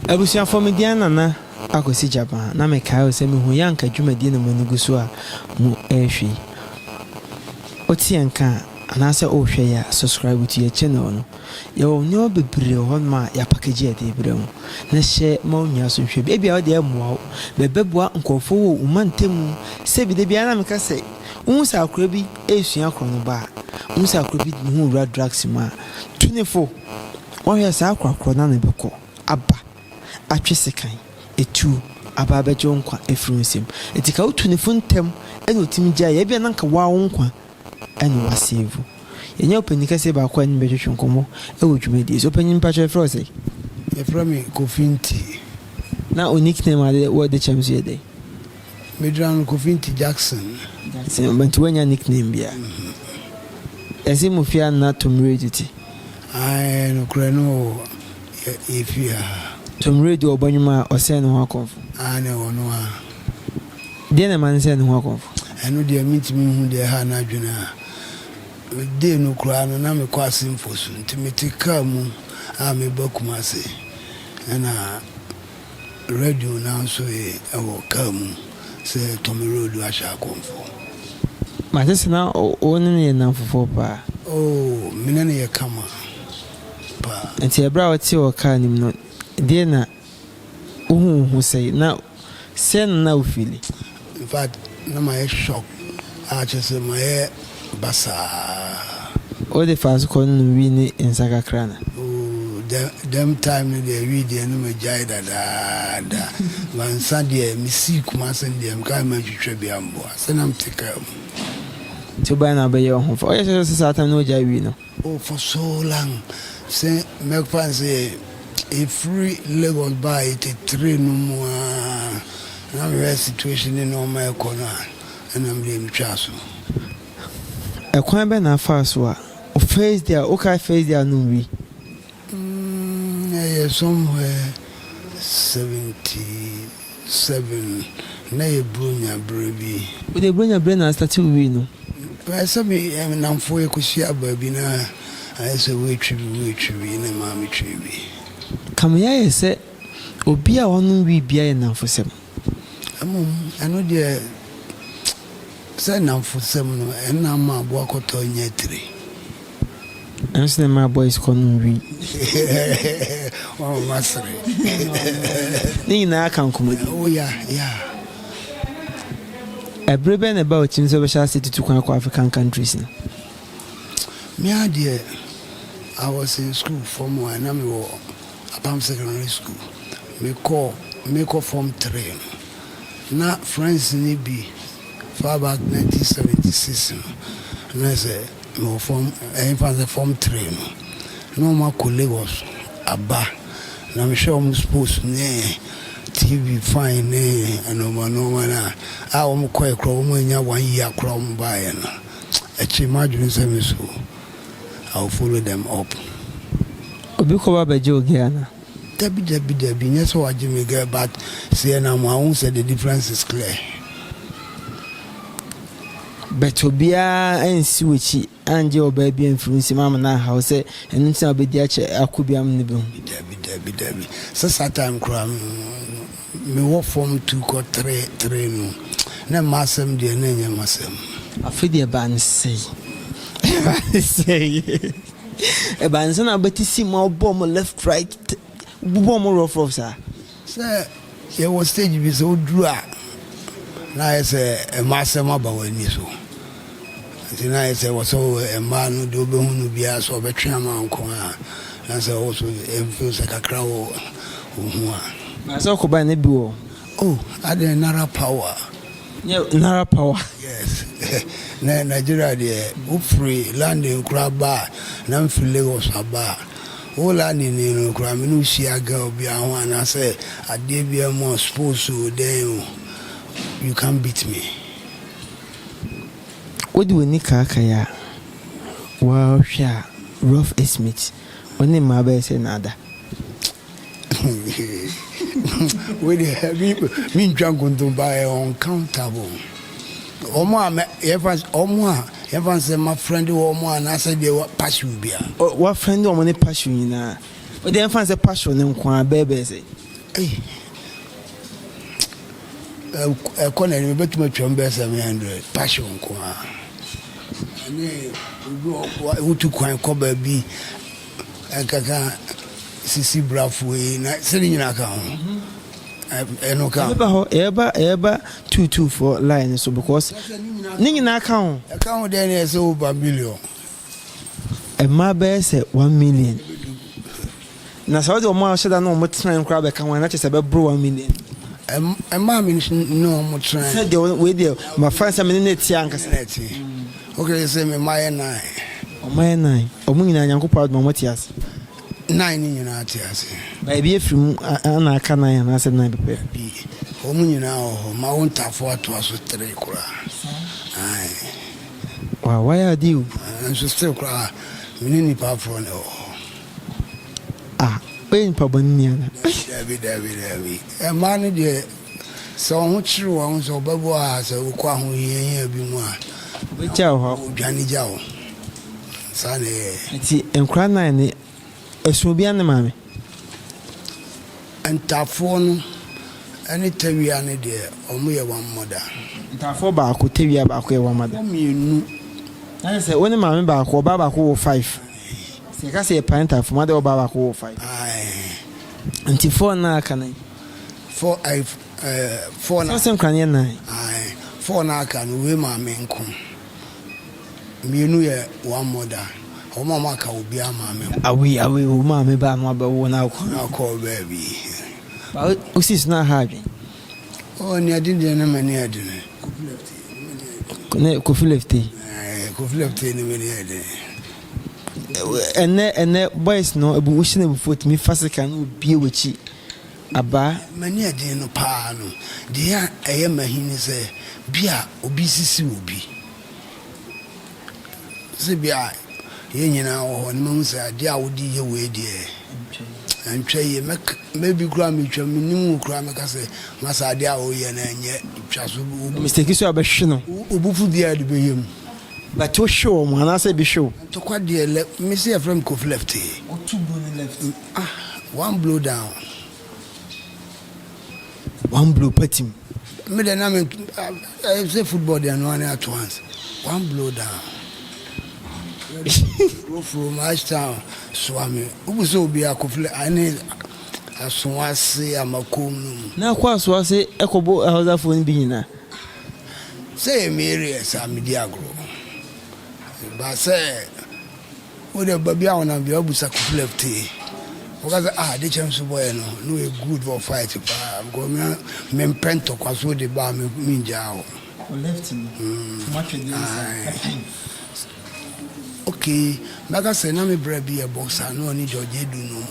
Abusuafoɔ, me din Nana Akwasi Gyabaa, na mekae wo sɛ mehu yɛ anka dwumadie na mo ani gu so a mo ɛrehwɛ yi. Wote yɛn nka a, anaasɛ wohwɛ yɛ a, subscribe to yɛ channel no. Yɛwɔ nneɛma bebree wɔ hɔnom a yɛapackage yɛde rebrɛ wo. Na hyɛ ma wo nua so nhwɛ bi. Ebia wo deɛ ɛmmoa wo, but ɛbɛboa nkurɔfoɔ wɔ wo mantam. Sɛbi da biara na meka sɛ, wohu sɛ akwadaa bi resua korɔnoba a, wohu sɛ akwadaa bi de ne ho rewura drugs mu a, tu ne fo. Wɔhwɛ saa akwadaa korɔ no na ɛbɛkɔ aba atwe sekan, etuo aba abɛgye wo nkwa afiri wo nsam. Nti ka wotu ne fo ntɛm ɛna ɔtumi gyae a, ebia na anka woa wo nkwa ɛna wasave. Yɛnyɛ ɔpanyin kɛseɛ baako a ɛne bɛtwetwe nkɔmmɔ ɛwɔ dwumadie so. Ɔpanyin, mpakyɛ, yɛfrɛ wo sɛ? Yɛfrɛ me Kofi Nti. Na o nickname ade wɔde kyɛm so yɛ dɛn? Medura no Kofi Nti Jackson. Jackson, nti woanya nickname bia? Yɛse mo fie anna Tom Radio ti. Ae, nokorɛ no wɔ yɛfie ha. Tom Radio ɔbɔ nnwom a ɔsɛe ne ho akɔmfo. Ae, ne wɔ no a. Deɛ na ɛma no sɛ ne ho akɔmfo? Ɛno deɛ, mentumi nhu deɛ ɛha n'adwene a day no koraa no na mekɔ Asemfo so, nti mete kaa mu a meba Kumase, ɛna radio no nso yɛ ɛwɔ kaa mu sɛ Tommy Road ahyɛ akɔmfo. Mate sɛ na wo ne no yɛ nnamfofoɔ paa. Oh, me ne no yɛ kama paa. Nti ɛberɛ a wote wɔ kaa no mu no, deɛ na wohu wo ho sɛ na sɛ na wo feel? In fact, na mayɛ shock a kyerɛ sɛ mayɛ basaa. Wode fa so kɔ no wii ne nsa kakra na? Oh, dɛm time no deɛ, wii deɛ no magyae dadaada. Ba nsa deɛ, mesii Kumase no deɛ, meka mantwitwa bi amboa sɛ na mete kaa mu. Nti wobae na wobɛyɛ wo ho fa woyɛ sɛ saa time no wogyae wii no? Oh, for so long, sɛ mɛfa n sɛ ɛfiri Lagos baa 83 no mu a, na mehwɛ situation ne nneɛma ɛkɔ no a, ɛna mede metwaa so. Ɛkwan bɛ na afa so a wo first day a wokae, first day a nom wii? Ɛyɛ somewhere 77, na yɛ Buronya berɛ bi. Wode Buronya berɛ na start wii no? Sɛ me namfo yɛkɔhyia baabi na ayɛ sɛ woatwi bi, woatwi bi, na maa metwi bi. Kame ayɛ sɛ obi a ɔnom wii bia yɛ nnamfosɛm. Mmom ɛno deɛ, sɛ nnamfosɛm no ɛna ma aboa kɔtɔ nyɛ tire. Ɛno sɛ na ma boys kɔ nom wii. Wama masere. Ne nyinaa ka nkɔmmɔdi. Oh yeah. Ɛberɛ bɛn na ɛba wo tirim sɛ wobɛhyɛ ase tutu kwan akɔ African countries no? Me adeɛ, I was in school, form one, na mewɔ Apam Secondary School. Mekɔ form three no, na friends ni bi far back 1976 no, na sɛ mewɔ form, ɛyɛ sɛ form three no, na wɔn akɔ Lagos aba, na mehwɛ wɔn sports ne TV fine ne nneɛma nneɛma no a wɔn kɔɛ koraa, wɔn anya one year koraa wɔn baeɛ no, akyi m'adwene sɛ me so I will follow them up. Obi kɔ ba bɛgye wo girl ana? Dabi, dabi, dabi, nyɛ sɛ wagye me girl, but sɛ yɛnam a, wohu sɛ the difference is clear. But obiara ansi w'akyi angye ɔbaa bi amfiri wo nsam ama no ahaw sɛ ɛno nti na wobɛdi akyɛ akɔ bi ama no bɛhu? Dabi, dabi, dabi, sɛ saa time koraa mewɔ form two kɔ three no, na mma asɛm deɛ na ɛnyɛ m'asɛm. Afei deɛ, ɛbaa ne sɛi, ɛbaa ne sɛi, ɛbaa ne sɛ na wobɛte si mu a wobɔ mo left, right, wobɔ mo rough rough saa? Sɛ yɛwɔ stage bi sɛ woduru a, na ayɛ sɛ mma asɛm aba w'ani so, nti na ayɛ sɛ wɔ sɛ mmaa no deɛ wobɛhu no biara sɛ ɔbɛtwe ama nko a, na sɛ wo so ɛmfeel sɛ kakra wɔ wo ho a. Na sɛ wokɔbae no bi wɔ? Oh, adɛn, nara power. Nyɛ nara power? Yes, na Nigeria deɛ, wofiri London koraa ba a, na mfiri Lagos aba a, wo London ni no koraa, me ne wo hyia girl biara ho anaasɛ adeɛ biara mu a, sports o, dɛn o, you can't beat me. Wode w'ani kaakae a, wɔhwɛ a, rough estimate, wo ne mmaa bɛyɛ sɛ na ada? Wei deɛ, mentwa nkontompa, ɛyɛ uncountable. Wɔn a yɛfa wɔn a yɛfa sɛ ma friend wɔn a anaasɛ deɛ passion bia. Wafriend wɔn ne passion nyinaa, wode yɛmfa sɛ passion ne nko a, bɛyɛ sɛ? Ei, ɛkɔ n'anim, ɛbɛtumi atwam bɛyɛ 700, passion nko ara. Ɛne obi wɔ wotu kwan kɔ baabi ɛkaka sisi brafoɔ yi na sɛ ne nyinaa ka ho. Ɛno ka ho. Yɛbɛba hɔ, yɛbɛba yɛbɛba tuutuufoɔ line so because ne nyinaa ka ho. Ɛka ho dɛn na ɛsɛ over million. Mmaa bɛyɛ sɛ 1 million. Na sɛ wode ɔmo a hyɛ da na ɔmo tena koraa bɛka ho a, na kyerɛ sɛ ɛbɛboro 1 million. Mmaa mi ne ɔmo tena. Sɛ deɛ wei deɛ mafa sɛ mene ne te ankasa. Ne te. Okay, sɛ me mma yɛ nine. Ɔmo yɛ nine. Ɔmo nyinaa, Nyankopɔn adom, ɔmo te ase? Nine ne nyinaa te ase. Baabi efiri mu ana aka nine anaasɛ nine pɛpɛ? Bi wɔn nyinaa wɔ hɔ ma wɔn ntafo atoa so tere koraa. Aye. Wa wayɛ ade o. Nso still koraa me ne nipa aforɔ na ɛwɔ hɔ. Ah, woyɛ nipa bɔne ni ana? Dabi, dabi, dabi. Mmaa no deɛ, sɛ wɔn ho kyerɛ wɔn sɛ ɔbɛbɔ a, sɛ wokɔ ahohiahia bi mu a, wobɛgya wɔ hɔ. Odwane gya wo. Saa na ɛyɛ. Nti nkora nine ne ɛso obi ne maame? Ntafoɔ no ɛne tawia no deɛ, ɔmo yɛ one mother. Ntafoɔ baako, tawia baako yɛ one mother. Wɔn mmienu. Na sɛ wo ne maame baako, ɔbaa baako wɔ five. Sɛ yɛka sɛ yɛpae ntafoɔ mu ade, ɔbaa baako wɔ five. Aye. Nti four na aka no? Four ayi four na. Sɛ nkora no yɛ nine. Aye. Four na aka no, wei maame nko. Mmienu yɛ one mother. Wɔn a wɔn aka, obiara maame. Awe awe wo maame baa no abɛwo na akɔ. Na akɔ baabi. Ba wosi so na aha adwen. Ɔ nea de deɛ ne ma ni ɛdene. Ne Kofi Lefte. Ɛɛ, Kofi Lefte ne ma ni ɛdene. Ɛnɛ boys no ebu wohyɛ no abufuo, tumi fa sika na obie w'akyi abaa. M'ani ɛden no paa no deɛ a ɛyɛ m'ahi ne sɛ bi a obi sisi obi sɛ bi a yɛn nyinaa wɔ hɔ ne mahu sɛ adeɛ a wode yɛ wei deɛ ɛntwa yie. Mɛbi koraa metwa menim wo koraa, mɛka sɛ masa adeɛ a woyɛ no ɛnyɛ twa so. Mistake so a bɛhwe no. Obufu biara de bɛyɛ mu. But wohwe wɔ mo anaasɛ bi hwe wo? Ntɔkwa deɛ lɛ me sɛ yɛfrɛ me Kofi Lefte. Wotu blow ne left. Ah, one blow down. One blow patim. Me deɛ na me sɛ football deɛ no ane at once one blow down. From Ashtown soa me wobu sɛ obi akɔfile ane Asoase Amakom no mu. Na akɔ Asoase ɛkɔbɔ Hausafoɔ no bi nyinaa? Sɛ yɛ me area saa medi agorɔ ba sɛ wode baabi a wonam bia wobusa Kofi Lefte, wɔka sɛ ah, de kyɛm so bɔyɛ no na ɔyɛ good for fight paa because mempɛ ntɔkwa so wode ba a mengyaa wo. Left no toma. Okay, mɛka sɛ na me brɛ bi yɛ boxer na ɔne George Edu no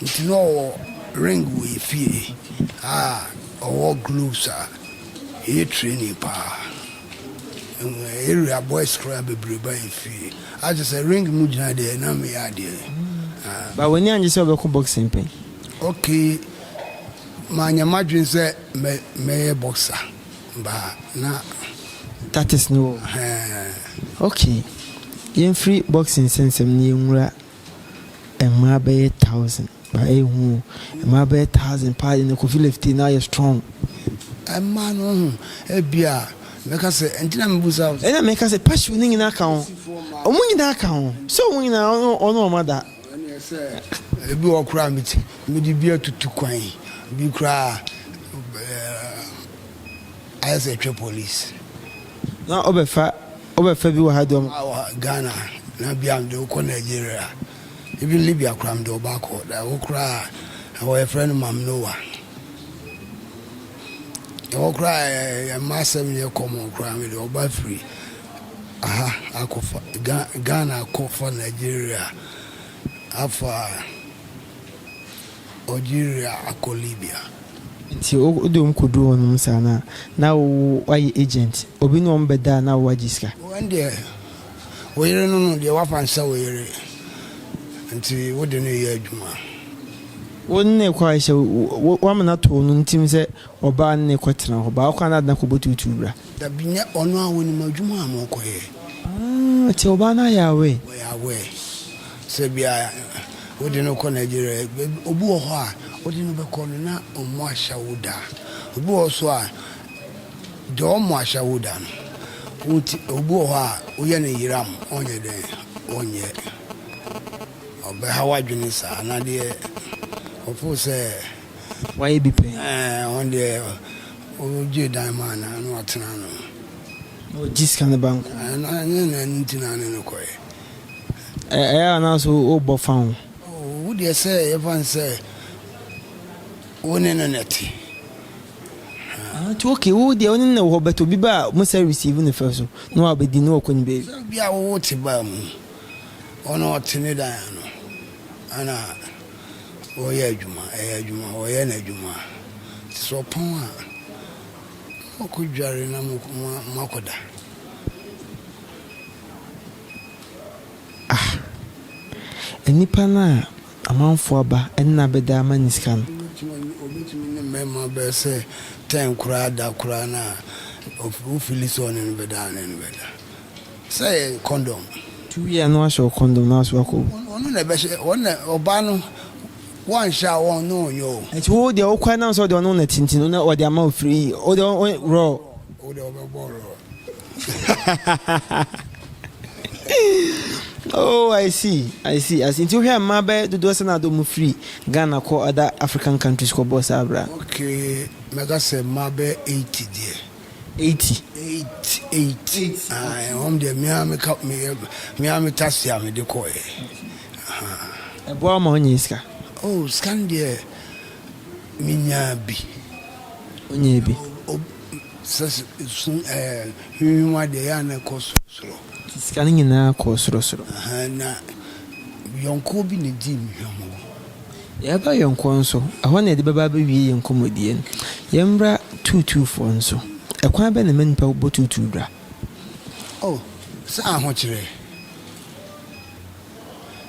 nti na ɔwɔ ring wɔ yɛ fie a ɔwɔ gloves a ɛyɛ training paa. Area boys koraa bebree ba yɛ fie agye sɛ ring mu gyina deɛ na meyɛ adeɛ. Ba w'ani angye sɛ wobɛkɔ boxing pɛn? Okay, manyɛ m'adwene sɛ mɛyɛ boxer ba na. Tactics no wɔ. Okay, yɛmfiri boxing nsɛnsɛm no, yɛnwura mmaa bɛyɛ 1,000 ba ɛhu mmaa bɛyɛ 1,000 paa de no. Kofi Lefte na ayɛ strong. Mmaa no ho ebia mɛka sɛ nti na mebusa. Ɛna meka sɛ passion no nyinaa ka ho, ɔmo nyinaa ka ho sɛ ɔmo nyinaa ɔno ɔmo ada. Sɛ ebi wɔ koraa mede bi atutu kwan bi koraa ayɛ sɛ twɛ police. Na ɔbɛfa bi wɔ ha de ɔmo? Wɔ Ghana na bia mede wokɔ Nigeria, even Libya koraa mede wo baakɔ da wo koraa. Ɛwɔ yɛfrɛ no Mam Noa, ɛwɔ koraa ɛma asɛm yɛ kɔmɔ koraa. Mede ɔba firi aha akɔfa Ghana akɔfa Nigeria, afa Algeria akɔ Libya. Nti wode wɔn kɔduru hɔnom saa na wo wayɛ agent, obi ne wɔn bɛda a na woagye sika? Wɔn deɛ, wo yere no deɛ wafa nsa wo yere nti wode no yɛ adwuma. Wo ne kɔ ahyɛ wamena to no ntim sɛ ɔbaa ne kɔtena hɔ baako a na adena kɔbɔ tuutuu bra? Dabi, nyɛ ɔno a wɔnim adwuma a mɔkɔyɛ. Nti ɔbaa no ayɛ awɛ? Wɔyɛ awɛ sɛ bia wode no kɔ Nigeria, obi wɔ hɔ a. wode no bɛkɔ no na ɔmmɔ ahyɛwo da. Obi wɔ hɔ so a, deɛ ɔmmɔ ahyɛwo da no, woti, obi wɔ hɔ a, woyɛ no yeram, ɔnyɛ dɛn, ɔnyɛ. Ɔbɛha w'adwene saa. Na deɛ ɔfo sɛ. Wayɛ bi pɛn. Ɛɛ, ɔno deɛ, wogye dan maa no a, na watena ano. Na ɔgye sika no ba nko. Ɛno, ɛnyɛ na ɛno nti na ne no kɔɛ. Ɛyɛ a na so wobɔ fa ho? Oh, wo deɛ sɛ yɛfa no sɛ wo ne no na ɛte. Ah, nti okay, wo deɛ wo ne no na ɛwɔ hɔ, but obi ba a, mo sɛ receive no fɛ so, na wabɛdi na wakɔ ne baabi. Sɛ bi a wo te baa mu, ɔno ɔte ne dan ano, ɛna ɔyɛ adwuma, ɛyɛ adwuma, ɔyɛ n'adwuma. Nti sɛ ɔpɔn a, na wakɔ dware na moakɔda. Ah, nnipa no a amanfoɔ aba ne no abɛda ama no sika no. Obetumi ne mmarima bɛyɛ sɛ ten koraa da koraa no a, wo feeli sɛ ɔne no bɛda a, ɔne no bɛda. Sɛ ɛyɛ condom. Nti wowie a na wahyɛ wo condom na waso akɔ. Ɔno na ɛbɛhyɛ, ɔno na ɔbaa no wanhyɛ a ɔne ɔnyɛ o. Nti wo deɛ wokɔ a nam sɛ ɔde ɔne wo na ɛte nti no na ɔde ama wo free, wo deɛ raw. Wo deɛ ɔbɛbɔ raw. Oh, I see, I see, I see. Nti wohwɛ mmaa bɛyɛ dodoɔ sɛ na ade wɔn firi Ghana kɔ other African countries kɔ bɔɔ saa bra? Okay, mɛka sɛ mmaa bɛyɛ 80 deɛ. 80? 8, 8. Aye, wɔn deɛ me ara meka, me ara me taxi a mede kɔɛ. Ɛboa wo ma wonyɛɛ sika? Oh, sika no deɛ menyaa bi. Wonyɛɛ bi? Sɛ su ɛɛ hwinhwim adeɛ ɛyɛ a na ɛkɔ sorosoro. Nti sika no nyinaa kɔɔ sorosoro. Ahaa na yɔnkoɔ bi na ɛdii me hwammɔ. Yɛreba yɔnkoɔ nso, ɛhɔ na yɛde bɛba abɛwie yɛn nkɔmmɔdie no. Yɛmmra tuutuufoɔ nso. Ɛkwan bɛn na ɛma nnipa bɔ tuutuu dwa? Oh, sɛ ahokyerɛ.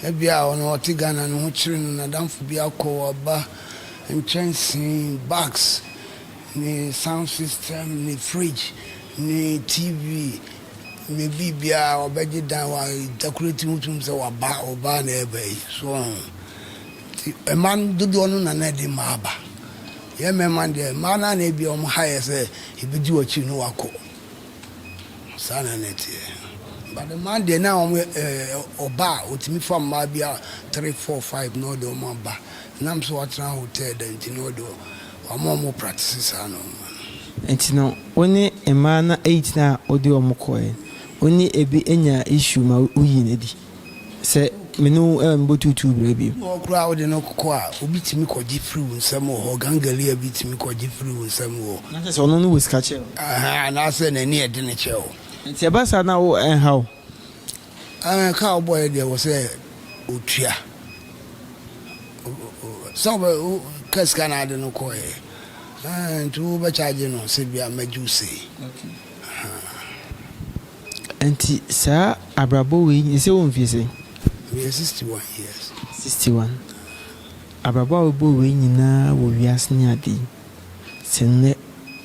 Ebia ɔno ɔte Ghana ne ho kyere no, n'adamfo bi akɔ, waba, nkyɛnsee, bags. Ne sound system, ne fridge, ne TV, ne biribiara ɔbɛgye dan wa decorate ho tum sɛ waba ɔbaa na ɛba yi so ɔho nti mmaa no dodoɔ no na na ɛde mmaa ba yɛ mmarima deɛ mmaa no na ebi wɔn ha yɛ sɛ ebedi wɔn akyi no wakɔ saa na na ɛteɛ but mmaa deɛ na wɔn ɛɛ ɔbaa otumi fa mmaa bi a three four five na ɔde wɔn aba nam so watena hotel da nti na ɔde Wɔn a wɔn practice saa nnoɔma no. Nti no wo ne mmaa no 8 no a wode wɔn kɔeɛ no, wo ne ebi nyaa issue ma woyii no adi sɛ me ne wo mmɔ tuutuu bra bio? Obi wɔ hɔ koraa a wode no kɔ a, obi tumi kɔgye firi wo nsam wɔ hɔ, gangalia bi tumi kɔgye firi wo nsam wɔ. Na kyerɛ sɛ ɔno no wɔ sika kyɛn wo? Ahaa, anaasɛ n'ani yɛ den kyɛn wo. Nti ɛba saa na wo ɛnha wo? Ɛɛ, ka a wobɔeɛ deɛ ɛwɔ sɛ ɔtua. Sɛ wobɛ wo ka sika na ade no kɔɛ ɛɛ nti wo bɛ charge no sɛ bia mɛgye wo sei. Nti saa abrabɔ wei ɛsɛ wɔ mfie sɛn? Meyɛ 61 years. 61 abrabɔ a wobɔ wei nyinaa wɔ wiase ne ade yi sɛ nnɛ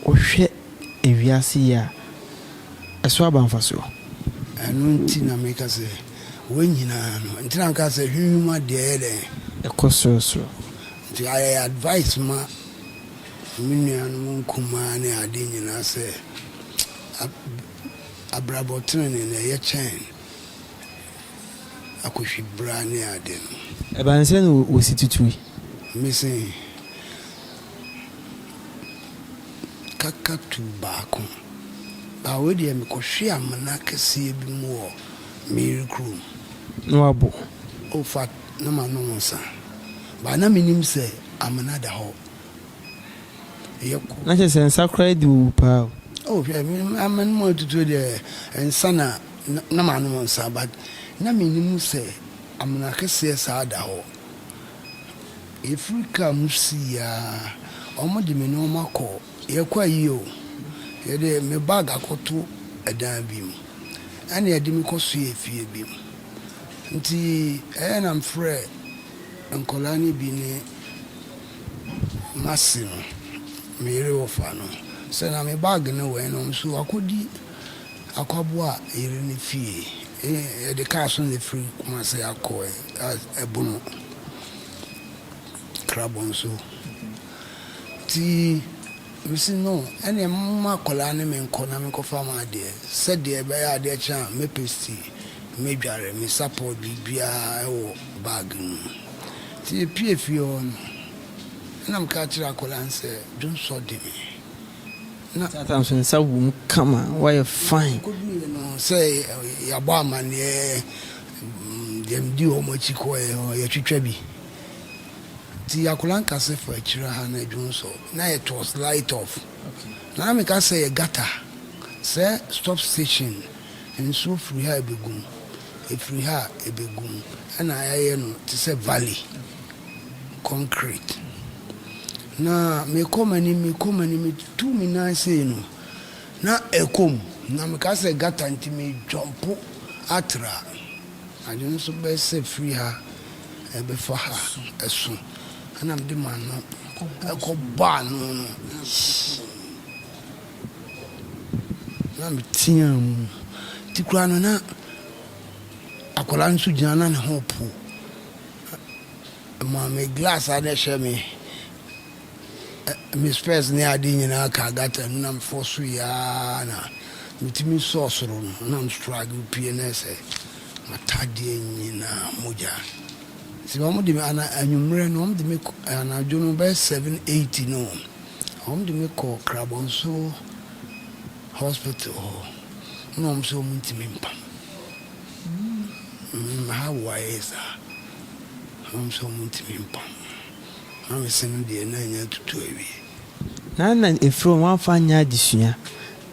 wohwɛ ewiase yi a ɛso aba mfasoɔ? Ɛno nti na meka sɛ Wei nyinaa no nti na meka sɛ hwinhwim adeɛ yɛ dɛn? Ɛkɔ sorosoro. Nti ayɛ advice ma me nuanom nkumaa ne adeɛ nyinaa sɛ abrabɔ tenenee no ɛyɛ kyɛn akɔhwibra ne ade no. Ɛbaa no sɛn na wɔsi tutui? Mese kakatu baako. Ba wei deɛ mekɔhwee amena kɛseɛ bi mu wɔ Mary kurom. Na wabɔ. Oh fa na manom nsa. But na mennim sɛ amena da hɔ. Yɛkɔ. Na kyerɛ sɛ nsa koraa di wo wu paa o. Oh hwɛ me manom atutuo deɛ nsa na na manom nsa but na mennim sɛ amena kɛseɛ saa da hɔ. Yɛfiri car mu sii ara, wɔde me nnoɔma kɔɔ. Yɛkɔ ayie o, yɛde me bag akɔto ɛdan bi mu, ɛna yɛde me kɔsoɛɛ fie bi mu. Nti ɛyɛ na mefrɛ nkwadaa no bi ne m'ase no, me yere wɔfa no, sɛ na me bag no wɔ he na wɔn nso wakɔdi akwaboa yere no fie. Yɛde kaa so na ɛfiri Kumasi akɔ Ɛbono, Krabɔ nso. Nti mese no ɛneɛ momma akwadaa ne me nkɔ na menkɔfa m'adeɛ sɛdeɛ ɛbɛyɛ a adeɛ kye a mɛpesti, mɛdware, me support biribiara wɔ bag no mu. Nti yɛpue fie hɔ no ɛna meka kyerɛɛ akwadaa no sɛ dwonsɔ de me. Na. Tata nso nsa wom kama, woayɛ fine. Yɛkɔduruiɛ no sɛ yɛabɔ amaneɛ, deɛ medi wɔn akyi kɔeɛ hɔ yɛtwitwa bi. Nti akwadaa no ka sɛ fa akyire ha na dwonsɔ na it was light off. Na na meka sɛ yɛ gutter sɛ stop station nsuo firi ha ɛbɛgu mu, ɛfiri ha ɛbɛgu mu ɛna yɛayɛ no te sɛ valley concrete. Na mekɔ m'anim mekɔ m'anim metu me nan sei no na ɛkɔ mu na meka sɛ gutter nti me jumpo atra. Ade no nso bɛyɛ sɛ firi ha ɛbɛfa ha ɛso ɛna mede m'ano ɛkɔbɔ ano no na meteaa mu nti koraa no na akwadaa no nso gyina na ne ho po ma me glass a na ɛhyɛ me Me spɛs ne ade nyinaa kaa gutter mu na me fɔ so yi ara na metumi sɔɔ soro no na me struggle pue na ɛsɛ m'atadeɛ nyinaa mogya. Nti wɔn de me ana anwummerɛ no wɔn de me anadwo no bɛyɛ 7 8 no wɔn de me kɔ Krabɔnso hospital hɔ na wɔn sɛ wɔn ntumi mpam. Mm, how ayɛ saa? Wɔn sɛ wɔn ntumi mpam. Na me se no deɛ na anya atutu awie. Na na ɛfiri hɔ wamfa anyɛ adesua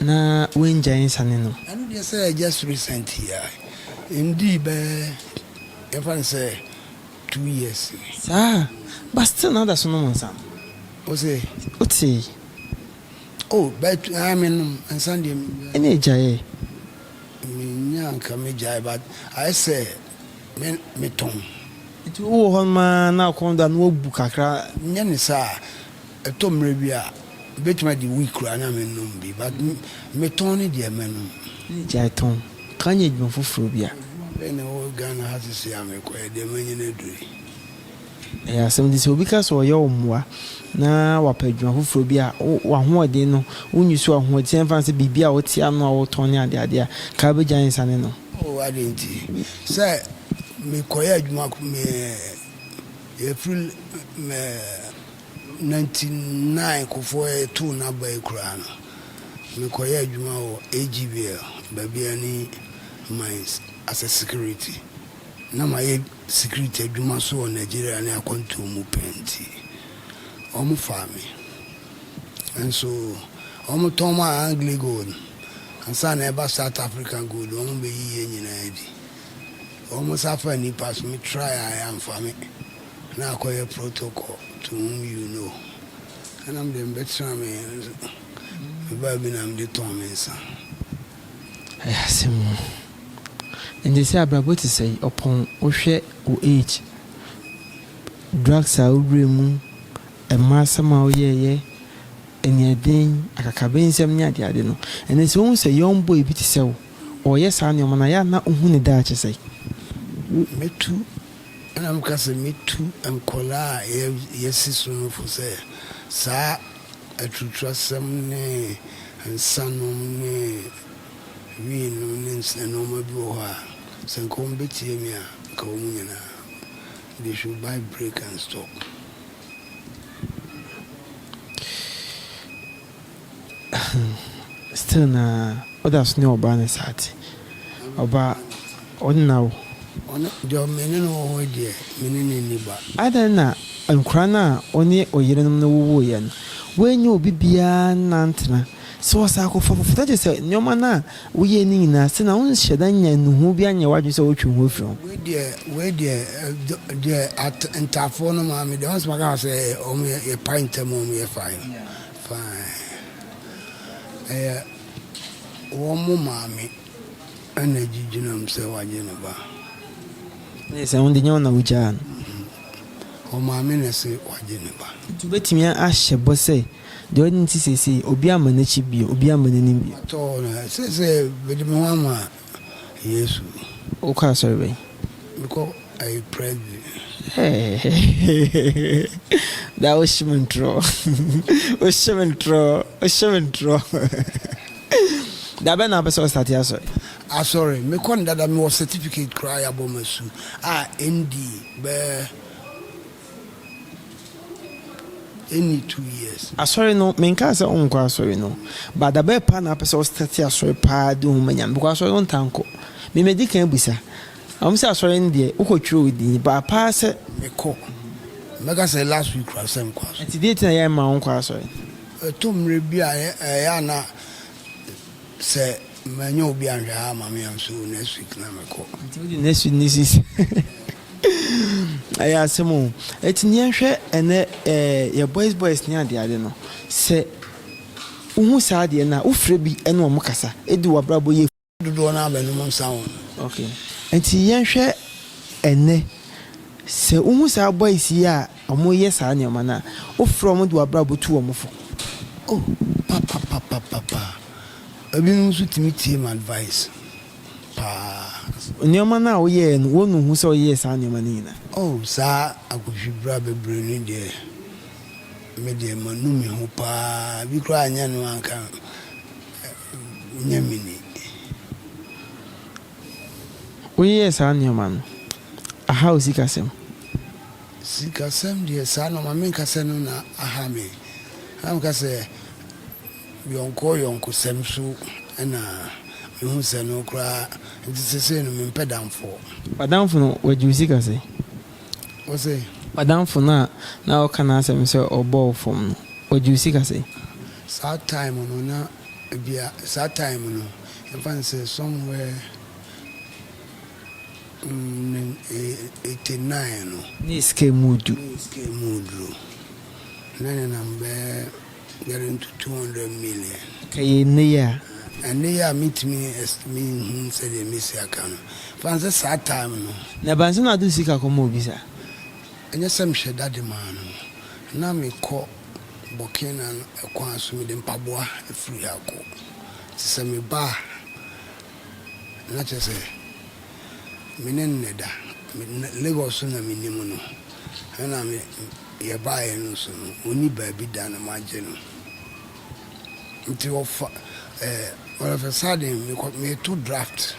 na wangyae nsane no. Ɛno deɛ sɛ just recent yi a, ɛndii bɛyɛ yɛmfa no sɛ 2 years ni. Saa? But still na woda so nom nsa no? Wo se? Wotee? Oh, but ah, menom nsa deɛ mennyae. Ɛne agyaeɛ? Mennya nka megyae but ayɛ sɛ me metɔn. Nti wowɔ hɔ nom ara na kɔn dɔ a na wabu kakra. Nyɛ ne saa a, ɛtɔ mmerɛ bi a mɛtumi adi week koraa na mennom bi but metɔn no deɛ mɛnom. Ne gyae tɔn, ka nyɛ adwuma foforɔ bi a. Adwuma bɛn na ɛwɔ Ghana ha sesei a mekɔyɛ deɛ manyini aduru yi? Ɛyɛ asɛm nti sɛ obi ka sɛ ɔyɛ wo mmoa na wapɛ adwuma foforɔ bi a, w'ahoɔden no, wonyi so ahoɔden sɛ ɛmfa no sɛ biribi a wote ano a wotɔn ne adeade a, ka wobɛgyae nsane no. Oh, adɛn nti? Sɛ mekɔyɛ adwuma me yɛfiri me 99 Kufuor yɛtoo n'aba yi koraa no, mekɔyɛ adwuma wɔ AGBL, Babiani Mines as a security. Na mayɛ security adwuma nso wɔ Nigeria ne akwantuo mu pɛn nti, wɔfaa me. Nso wɔtɔn maa Anglo Gold ansa na ɛba South African Gold, wɔbɛyi yɛn nyinaa adi. Wɔn sa fa nnipa so, me try a yɛamfa me. Na akɔyɛ protocol to whom you know. Ɛna mede mebɛtena me me baa bi na mede tɔn me nsa. Ɛyɛ asɛm o. Nti sɛ abrabɔ te sɛi, ɔpɔn wohwɛ wo age, drugs a wowura mu, mmaa asɛm a woyɛɛyɛ, aniɛden, akakabensɛm ne adeade no, ɛnɛ sɛ wohu sɛ young boy bi te sɛ wo, ɔɔyɛ saa nneɛma no a, ɛyɛ a na wohu ne daakye sɛn? Mɛtu, ɛna meka sɛ mɛtu nkwadaa a yɛasi so no fo sɛ saa aturuturasɛm ne nsanom ne wii nom ne nnoɔma bi wɔ hɔ a, sɛ nka wɔn bɛtie me a, nka wɔn nyinaa, they should buy break and stop. Still na woda so ne ɔbaa no saa te? Ɔbaa, ɔne no awo? Ɔno deɛ me ne no wɔ hɔ yi deɛ, me ne no nni ba. Adɛn na nkwadaa no a wo ne wo yerenom no wowoeɛ no, woannya obi biara nnantena sɛ ɔsan akɔfa foforɔ? Na kyerɛ sɛ nneɛma no a woyɛe no nyinaa, sɛ na wonhyɛ da nnya nnuho bi anyɛ w'adwene sɛ wotwe wo ho afiri ho. Wei deɛ, wei deɛ, deɛ at, ntaafoɔ no maa me deɛ, wɔn sɛ maka sɛ wɔn yɛ, yɛpae ntam wɔn yɛ fine, fine. Ɛyɛ wɔn mo maame ɛna gyigyinam sɛ wagye ne ba. Ne sɛ wɔn de nyɛ wɔn na wogyaa no. Wɔn maame na ɛsɛ wagye ne ba. Nti wobɛtumi ahyɛ bɔ sɛ deɛ ɔde ne ti seesei, obi amma n'akyi bio, obi amma n'anim bio. Atɔ na seesei mede me ho ama Yesu. Wokɔ asɔre bɛn? Mekɔ. Ɛyɛ Presby. Daa wohye me ntorɔ. Wohye me ntorɔ. Wohye me ntorɔ. Da bɛn na wopɛ sɛ wostate asɔre? Asɔre, mekɔ no dada, mewɔ certificate koraa yɛabɔ me asu a ɛndii bɛyɛ ɛnni 2 years. Asɔre no, menkaa sɛ wonkɔ asɔre no, but da bɛn paa na wopɛ sɛ wostate asɔre paa de wo ho ma Nyame? Because asɔre no wontaa nkɔ. Me madi kan abisa. Wɔn sɛ asɔre no deɛ, wokɔtwerɛ wo din, but paa sɛ. Mekɔ. Mɛka sɛ last week koraa sɛ mekɔ asɔre. Nti deɛ nti na yɛmma wo nkɔ asɔre? Ɛtɔ mmerɛ bi a ɛyɛ a na sɛ manya obi anhwɛ ha ama me a so next week na mekɔ. Nti wode next week ne sisi. Ɛyɛ asɛm o. Ɛti ne yɛnhwɛ ɛnɛ yɛ boys boys ne adeade no. Sɛ wohu saa adeɛ no a, wofrɛ bi ɛne wɔn kasa ɛdi w'abrabɔ yie. Dodoɔ no abɛnom nsa wɔ no. Okay. Nti yɛnhwɛ ɛnɛ sɛ wohu saa boys yi a wɔyɛ saa nneɛma no a, wofrɛ wɔn de w'abrabɔ tu wɔn fo. Oh, papapapapa. Ebinom nso tumi tie my advice paa. Nneɛma no a woyɛɛ no, wɔn hu sɛ woyɛɛ saa nneɛma no nyinaa. Oh, saa akɔhwibra bebree no deɛ, me deɛ manu me ho paa. Bi koraa nyɛ no anka nyɛ me ni. Woyɛɛ saa nneɛma no, aha wo sikasɛm. Sikasɛm deɛ saa nneɛma menka sɛ no na aha me. Na meka sɛ yɔnko yɔnkosɛm so ɛna mehu sɛ no koraa nti sesei no mempɛ damfoɔ. W'adamfo no wagye wo sika sɛ? Wo se? W'adamfo no a na ɔka n'asɛm sɛ ɔbɔɔ wo fam no, wagye wo sika sɛ? Saa time no na bia saa time no yɛmfa no sɛ somewhere 89 no. Ne sika mu du. Ne sika mu duro. Na nenam bɛyɛ getting to 200 million. Ka yɛ nne yi a. Ɛnne yi a mentumi menhu sɛdeɛ mesi aka no. Fa no sɛ saa time no. Na ɛba nso na ade wo sika kɔma obi saa? Ɛnyɛ sɛ mehyɛ da de maa no. Na mekɔ Burkina no ɛkwan so mede mpaboa afiri ha kɔ. Nti sɛ meba a, na kyerɛ sɛ me ne no na ɛda. Lagos so na menim no. Ɛna me yɛbaeɛ no nso no, ɔnni baabi da na magye no. Nti ɔfa all of a sudden mekɔ meto draft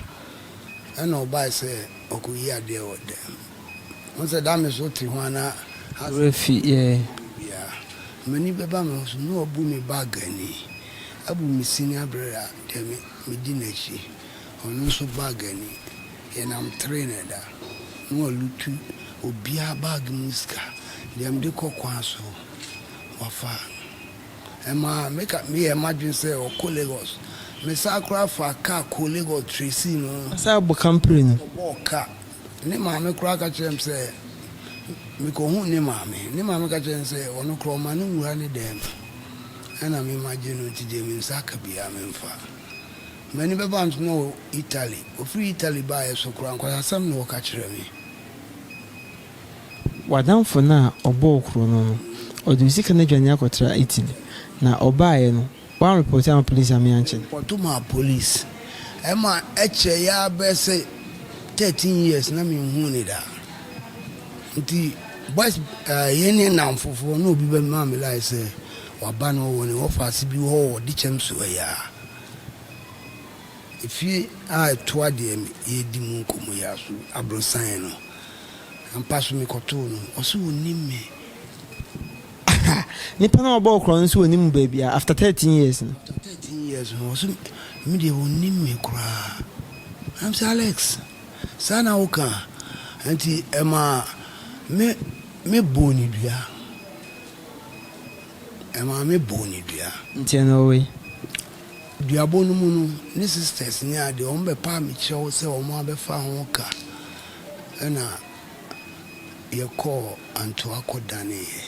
ɛna ɔbae sɛ ɔkɔyi adeɛ wɔ dɛm. Wo sɛ da me so te ho ana. Werɛ yɛ. Bia m'ani bɛba me ho so na wabu me bag ani abu me sini aberɛ a deɛ me medi n'akyi ɔno nso bag ani yɛnam train ɛda na walutu obiara bag mu sika deɛ mede kɔ kwan so wafa ɛma meka meyɛ m'adwene sɛ ɔkɔ Lagos mesa koraa fa car kɔ Lagos tracy no. Asa abɔ kampire no. Ɔbɔɔ car ne maame koraa ka kyerɛ m sɛ mekɔhu ne maame ne maame ka kyerɛ m sɛ ɔno koraa ɔma no nwura ne dɛm ɛna mema gye no nti deɛ me nsa aka biara memfa m'ani bɛba nso na wɔ Italy ofiri Italy baeɛ so koraa nkwasasɛm na wɔka kyerɛ me. W'adamfo no a ɔbɔɔ kuro no, ɔde wo sika no adwane akɔtra Italy. Na ɔbaeɛ no, woanreport ama police ama yɛankye no? Report maa police. Ɛma ɛkyɛ yɛ abɛɛ sɛ 13 years na menhuu ne da. Nti boys yɛn ne nam foforɔ na obi bɛma me line sɛ waba no wɔ ne wɔfaase bi hɔ wɔ Dikyɛm so ɛyɛ a. Efie a ɛtoa deɛ yɛdi mu nkɔmmɔ yi aso aborosan no. Ampa so mekɔtoo no, ɔse ɔnnim me. Nipa na ɔbɔɔ korɔ no nso ɔnim baabi a after 13 years no. After 13 years no, ɔse me deɛ ɔnnim me koraa. I'm sɛ Alex, saa na woka. Nti ɛma me me bɔɔ ne dua. Ɛma me bɔɔ ne dua. Nti ɛna ɔwɔ yi? Duabɔ no mu no, ne sisters ne adeɛ, wɔn bɛpaa me kyɛw sɛ wɔn abɛfa ho ka. Ɛna yɛkɔɔ Antoa kɔdaneeɛ.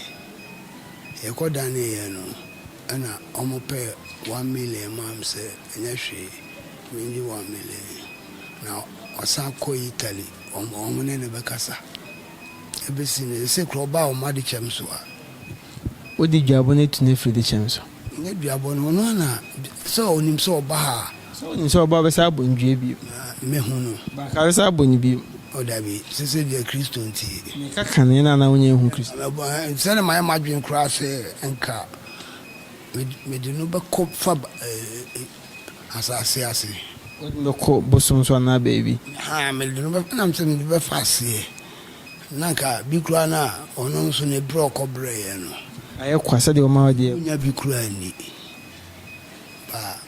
Yɛkɔdaneeɛ no, ɛna wɔn pɛ 1 million maa me sɛ ɛnyɛ hwee, mengye 1 million. Na ɔsan kɔ Italy, wɔn ne no bɛkasa. Ebesi no, ɛsɛ kura ɔbaa wɔn ade kyɛm so a. Wode duabɔ no atu no afiri Dikyɛm so? Nyɛ duabɔ no, ɔno ana sɛ ɔnim sɛ ɔba ha a. Sɛ ɔnim sɛ ɔba bɛsa abɔ ndua bio. Mehu no. Baaka bɛsa abɔ no bio. Oh dabi, sese deɛ Kristo nti. Meka kane no a na wonnya nhu Kristo. Sɛdeɛ mayɛ m'adwene koraa sɛ nka mede no bɛkɔ fa asase ase. Wode no bɛkɔ bosom so anaa baabi. Haa, mede no bɛ, nam sɛ mede bɛfa aseɛ. Na nka bi koraa no a, ɔno nso ne berɛ a ɔkɔbrɛeɛ no. Ayɛ kwa sɛdeɛ ɔma wo deɛ. Ɔnnya bi koraa nni. Ba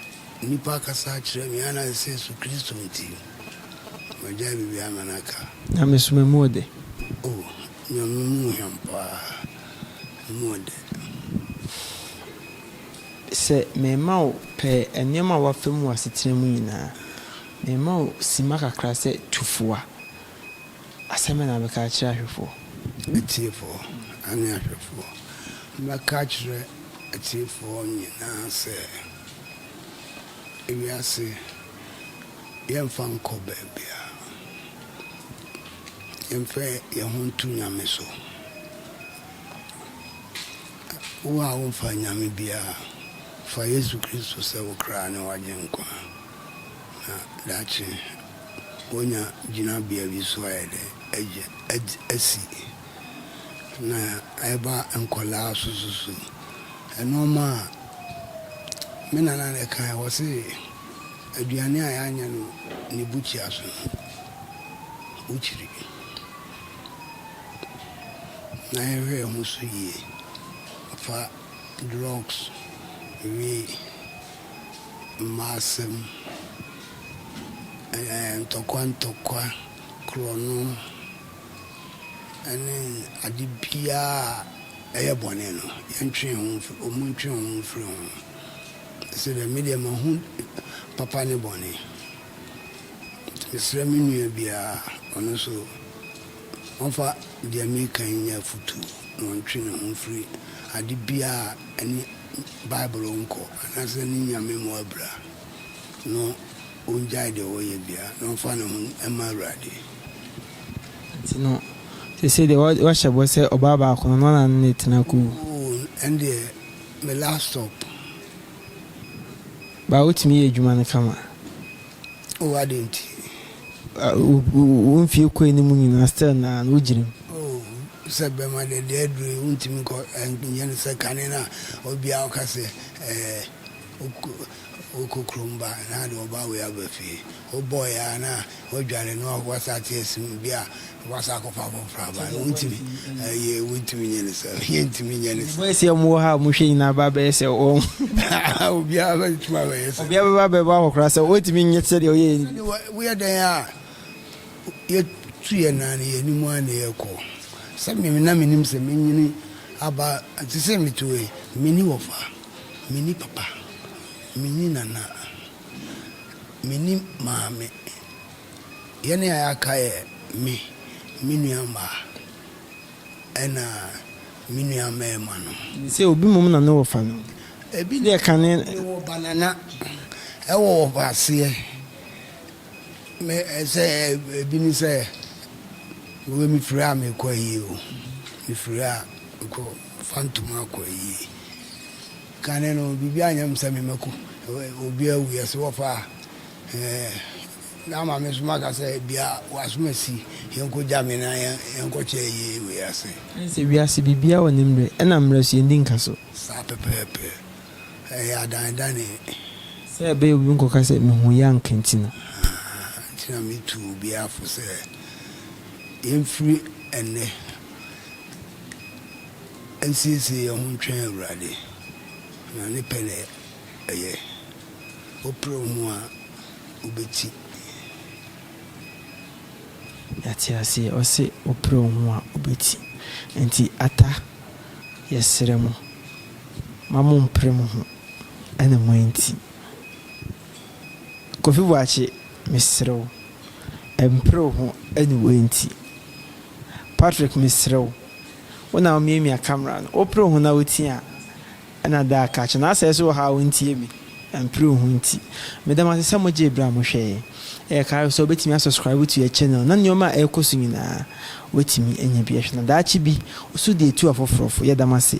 nnipa akasa akyerɛ me ana sɛ Yesu Kristo nti, magyae biribiara ma no aka. Nyamesom emu ɔdɛ. Oh, Nyame mu hwam paa, emu ɔdɛ. Sɛ mema wo pɛ nneɛma a woafa mu wɔ asetena mu nyinaa, mema wo simma kakra sɛ tu fo a, asɛm bɛn na wobɛka akyerɛ ahwɛfoɔ? Atiefoɔ ne ahwɛfoɔ, mɛka akyerɛ atiefoɔ nyinaa sɛ, ewiase yɛmfa nkɔ baabiara. Yɛmfa yɛn ho nto Nyame so. Wo a womfa Nyame biara, fa Yesu Kristo sɛ wo kra ne w'agyenkwa, na daakye woanya gyinabea bi so ayɛ dɛ agya asi. Na ɛba nkwadaa so so so, nnoɔma a me nana na ɛkae, ɔse aduane a yɛanyɛ no ne bukyia so no, wokyiri. Na yɛnhwɛ yɛn ho so yie fa drugs, wee, mmaasɛm, ntɔkwa ntɔkwa, korɔno ne ade biara a ɛyɛ bɔne no, yɛntwe yɛn ho mfiri, wɔntwe wɔn ho mfiri ho. Sɛdeɛ me deɛ mahu papa ne bɔne. Nti mesrɛ me nua biara, ɔno nso ɔmfa deɛ mereka yi nyɛ afotuo na ɔntwe ne ho mfiri ade biara a ɛne Bible nkɔ anaasɛ ɛne Nyame mmɔ abira na ɔngyae deɛ ɔreyɛ biara na ɔmfa ne ho mma Awurade. Nti no, seesei deɛ woahyɛ bɔ sɛ ɔbaa baako no, ɔno ara na ne tena kɔwu? Oo, ɛndeɛ me last stop. Ba wotumi yɛ adwuma no kama. Oh adɛn nti? Wo mfie kɔ anim nyinaa still naa no wogyina mu. Oh sɛ bɛma deɛ deɛ aduru yi wontumi nkɔ nyɛ no sɛ kane no a obiara ɔka sɛ ɛɛ wokɔ kurom ba na de ɔba wei aba fie wobɔeɛ a na wadware na wasa ate asim bi a wasa akɔfa foforɔ aba no wontumi ɛyɛ wontumi nyɛ no sɛ yɛntumi nyɛ no sɛ. Boys a wɔwɔ ha a wɔhwɛ nyinaa ba bɛyɛ sɛ wɔn. Obiara bɛtumi abɛyɛ sɛ. Obiara bɛba abɛbɔ akɔkora sɛ wɔntumi nyɛ sɛ deɛ ɔyɛ ni. Woyɛ dɛn a yɛtu yɛn nan no yɛn anim ara na yɛkɔ. Sɛ me na menim sɛ menyini aba te sɛ mete hɔ yi menni wɔfa, menni papa, menni nana, menni maame. Yɛn a yɛaka yɛ me, me nua mmaa, ɛna me nua mmarima no. Sɛ obi mmom na ne wɔfa no. Ebi deɛ kane. Mewɔ banana ɛwɔ wɔfa aseɛ. Me sɛ ebi ne sɛ wei mefiri a mekɔ ayie o, mefiri a mekɔ fa ntoma akɔ ayie. Kane no biribi anyɛ me sɛ memɛkɔ obi awu yɛse wɔfa a. Ɛɛ, na ama me nso maka sɛ, Bia w'asom asi, yɛnkɔgya me na yɛnkɔkyɛ ayie wei ase. Ɛne sɛ wiase biribiara wɔ ne mmerɛ, ɛna mmerɛ nso yɛndi nka so. Saa pɛpɛɛpɛ, ɛyɛ adanedane. Sɛ ɛbɛyɛ obi nkɔka sɛ mehuu yɛ anka nti no. Haa, nti na metu obiara fo sɛ, yɛmfiri ɛnnɛ nsiesie yɛn ho ntwɛn Awurade, na ne pɛ na ɛyɛ. Wopere wo ho a, wobɛti. Yɛate aseɛ, ɔse wopere wo ho a wobɛti. Nti Atta yɛsrɛ mo ma mo mpere mo ho ɛna mo anti. Kofi Boakye mesrɛ wo mpere wo ho ɛne wo anti. Patrick mesrɛ wo, wo na womiamia camera no, wopere wo ho na woti a Ɛna da a kakye na asɛe so wɔ ha a wontie me mpere wo ho nti. Meda mo ase sɛ mogyee bere a mohwɛe. Ɛyɛ kae sɛ wobɛtumi asubscribe to yɛn channel na nneɛma a ɛrekɔ so nyinaa woatumi anya bi ahwɛ na daakye bi wo so de atu afoforɔ fo. Yɛda mo ase.